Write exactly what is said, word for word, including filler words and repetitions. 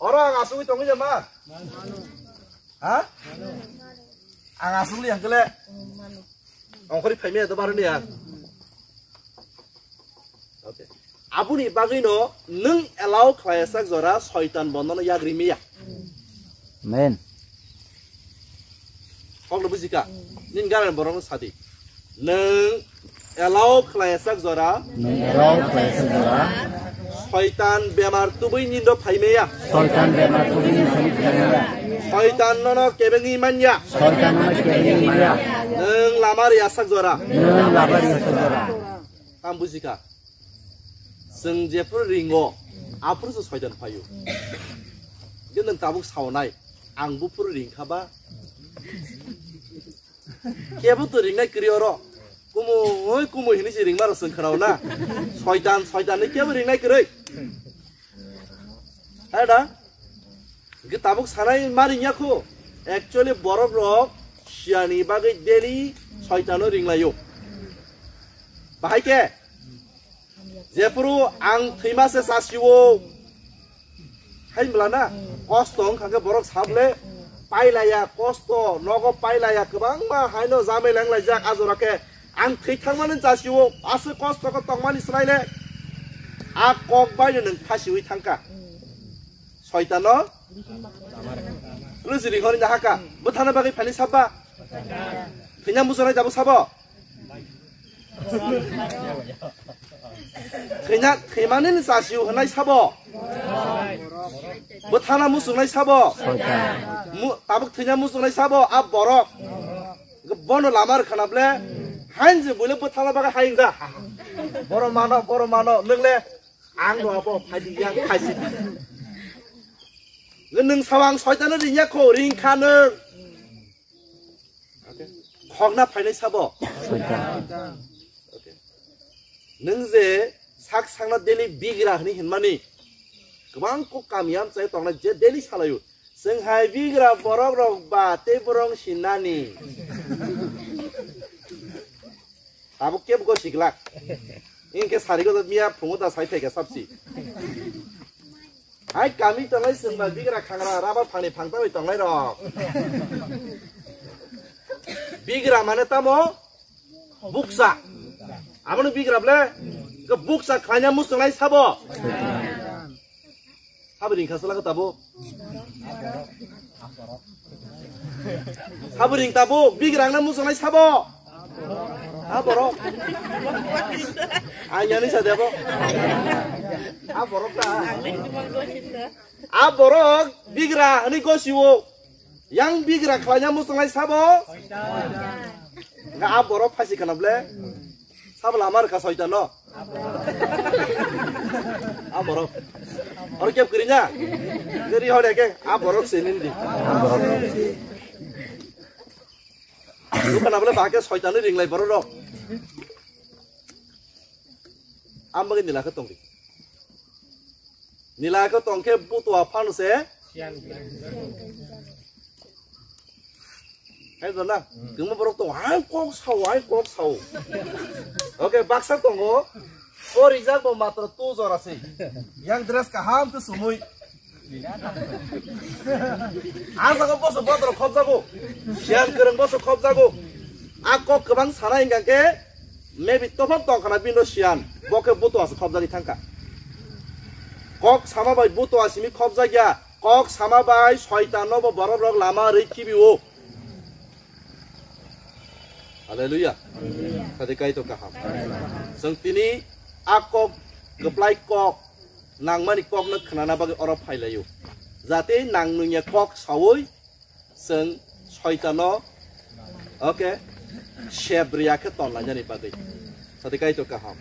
Oro ang asugwi tongwi jama? Ha? Ang asugli hangkele. Ongkhori phaimaya to baroni ang. Okay. Aboni bagwino nwng allow khlaiyasak jora soitan bonono yagri miya. Amen. Kokno bujika. Nin garan borokno sadi. Nwng allow khlaiyasak jora. Nwng allow khlaiyasak jora. Soitan bemar tubui nindo phaimeya. Soitan bemar tubui nindo phaimeya. Soitan nono kebengwi manya. Soitan nono kebengwi manya. Nwng lama riyasak jora. Nwng lama riyasak jora. Tam bujika. Chwng jephuru ringo, aphuru se soitan phaio. Khe nwng tabuk saonai, ang buphuru ringkha ba? Kebo to ringnai kwrwi oro. Kumui, kumui hinwi se ringma rok chwng khwnao na. Soitan, soitan ni kebo ringnai kwrwi. Hai da? Hingke tabuk sanai ma ringya kho. Actually borok rok siyani bagwi daily soitano ringlaio. Bahai khe? Jephuru ang thwima se chasio. Hai mla na? Kosto wngkha khe borok sable pailaya, kosto nogo pailaya, kwbangma haino jamai langlaijak a jora khe. Ang thwi thangmani chasio, aswk kosto khe tongmani swnaile. A kok baino nwng phasiwi thangkha. Soitano rwjri hori nahaka. Bwthana bagwi phani sabba. Thwina muchungnai tabuk sabo. Thwina, thwimani ni chasio hwnai sabo. Bwthana muchungnai sabo. Mu-, tabuk thwina muchungnai sabo, a borok. Bono lama rwkhana ble. Hain je buile bwthana bagwi haingjak. Boro mano, boro mano, nwngle. Ang no abo phaidi yang phaisi. Nge nwng sawang soitano ringya kho, ringkha nwng. Okay. Khokna phainai sabo. Soitan. Okay. Nwng je sak sakna daily bigra hwnwi hinmani. Kwbang kok kamiyam chai tongnai je daily salaio. Chwng hai bigra borok rok ba tei borok sinani. Tabuk kebo go siglak. Ingke sari go miya phungo da sai phaika sapsi. Hai kami tongnai chwng ba bigra khangra raba phangni phangta bai tongnai rok. Bigra mane tamo buksa. Abono bigra ble ke buksa khlaiya muchungnai sabo. Sabo ring kha sala tabo. Sabo ring tabo, bigrang na muchungnai sabo. A borok. Anyani sa debo. A borok ta. A borok bigra ani gosiwo. Yang bigra khlaiya muchungnai sabo. Nga a borok phasi kana ble. Sabo lama rwkha soitan no. A borok. Oro kep kirinya. Jadi hore ke a borok se nindi. Dukana bole bahake soitan ni ringlai borok rok. Ambagi nila ke tongdi. Nila ko tongkhe butua phano se. Hai jona, kengma borok tongo, hai kok sao, hai kok sao. Okay, baksa tongo. O rijak bo matro tu jora se. Yang dress kaham ke sumui. A jaga boso bodro khobjago. Siyan kereng boso khobjago. A kok kebang sana hingka ke, maybe tophok tongkhana bino siyan. Bo khe butua se khobjagwi thangkha. Kok sama bai butua simi khobjakya. Kok sama bai soitan no bo borok rok lama rwi khibi o. Hallelujah. Sadi kai to kaham. Chwng tini a kok, kwplai kok, nangmani kok no khnana bagwi oro phailaio. Jate nang nungya kok saui chwng soitano, okay, sep riya khe tonlainani bagwi. Sadi kai to kaham.